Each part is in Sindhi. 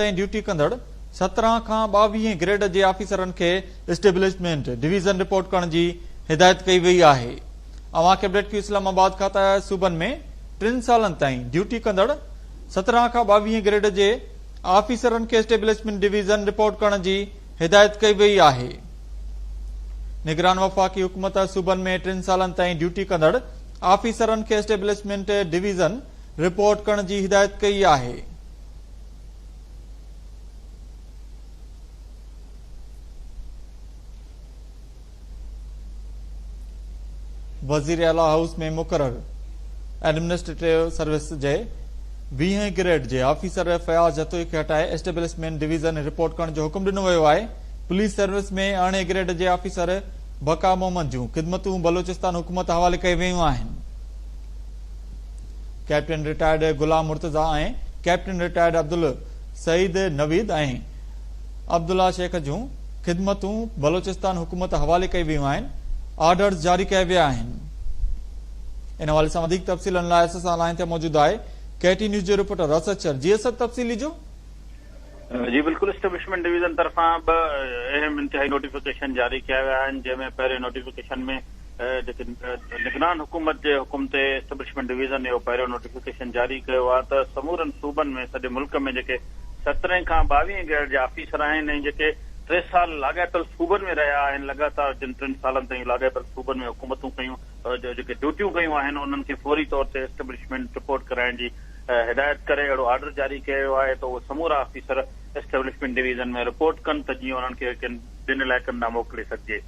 تائين ڊيوٽي ڪندڙ 17 کان 22 گريڊ جي آفيسرن کي اسٽيبلشمينٽ ڊويزن رپورٽ ڪرڻ جي هدايت ڪئي وئي آهي. اوهان کي اپڊيٽ ڪيون اسلام آباد کان ته صوبن ۾ ٽن سالن تائين ڊيوٽي ڪندڙ 17 کان 22 گريڊ جي آفيسرن کي اسٽيبلشمينٽ ڊويزن رپورٽ ڪرڻ جي هدايت ڪئي وئي آهي. نگران وفاقي حڪومت صوبن ۾ ٽن سالن تائين ڊيوٽي ڪندڙ آفيسرن کي اسٽيبلشمينٽ ڊويزن رپورٽ ڪرڻ جي هدايت ڪئي آهي. وزيراعليٰ هائوس ۾ مقرر ايڊمنسٽريٽو سروس جي 20 گريڊ جي آفيسر فياض جتوئي کي هٽائي اسٽيبلشمينٽ ڊويزن رپورٽ ڪرڻ جو حڪم ڏنو ويو آهي. پوليس سروس ۾ ارڙهين گريڊ جي آفيسر بقا محمد جون خدمتون بلوچستان حڪومت حوالي ڪيون ويون آهن. Captain retired Ghulam Murtaza ۽ captain retired Abdul Saeed Naveed ۽ Abdullah Sheikh جون خدمتون بلوچستان حڪومت حوالي ڪيون ويون آهن، آرڊرز جاري ڪيا ويا آهن. ان حوالي سان وڌيڪ تفصيلن لاء اسان سان لائين تي موجود آهي ڪي ٽي نيوز جو رپورٽر اسد شر جي اسد تفصيل ڏجو. جي بلڪل اسٽيبلشمينٽ ڊويزن طرفان ٻه اهم انتهائي نوٽيفڪيشن جاري ڪيا ويا آهن جنهن ۾ پهرين نوٽيفڪيشن ۾ جيڪي نگران حڪومت جي حڪم تي اسٽيبلشمينٽ ڊويزن اهو پهريون نوٽيفڪيشن جاري ڪيو آهي ته سمورن صوبن ۾ سڄي ملڪ ۾ جيڪي سترهين کان ٻاويهين گريڊ جا آفيسر آهن ۽ جيڪي ٽي سال لاڳاپيل صوبن ۾ رهيا آهن لڳاتار جن ٽن سالن تائين لاڳاپيل صوبن ۾ حڪومتون ڪيون جيڪي ڊيوٽيون ڪيون آهن انهن کي فوري طور تي اسٽيبلشمينٽ رپورٽ ڪرائڻ جي هدايت ڪري اهڙو آرڊر جاري ڪيو ويو آهي ته اهي سمورا آفيسر اسٽيبلشمينٽ ڊويزن ۾ رپورٽ ڪن ته جيئن انهن کي ڪن ٻين علائقن ڏانهن موڪلي سگهجي.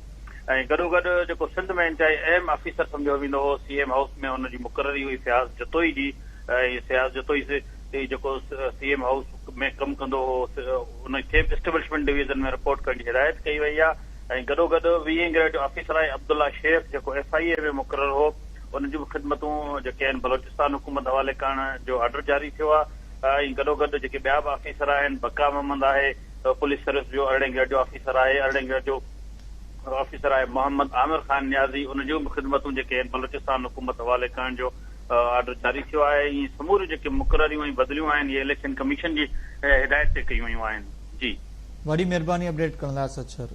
۽ گڏوگڏ جيڪو سنڌ ۾ انتهائي اهم آفيسر سمجهيو ويندو هو سي ايم هائوس ۾ ان جي مقرري هئي فياض جتوئي جي ۽ فياض جتوئي جيڪو سي ايم هائوس ۾ ڪم ڪندو هو ان کي به اسٽيبلشمينٽ ڊويزن ۾ رپورٽ ڪرڻ جي هدايت ڪئي وئي آهي ۽ گڏوگڏ ويهين گريڊ جو آفيسر آهي عبدالله شيخ جيڪو ايف I اي ۾ مقرر هو ان جون به خدمتون جيڪي آهن بلوچستان حڪومت حوالي ڪرڻ جو آرڊر جاري ٿيو آهي ۽ گڏوگڏ جيڪي ٻيا به آفيسر آهن بقا محمد آهي پوليس سروس جو ارڙهين گريڊ جو آفيسر آهي ارڙهين گريڊ جو آفيسر آهي محمد عامر خان نيازي ان جون به خدمتون جيڪي آهن بلوچستان حڪومت حوالي ڪرڻ جو آرڊر جاري ٿيو آهي ۽ سموريون جيڪي مقرريون ۽ بدليون آهن اهي اليڪشن ڪميشن جي هدايت تي ڪيون ويون آهن جي. وڏي مهرباني اپڊيٽ ڪرڻ لاء اسد شر.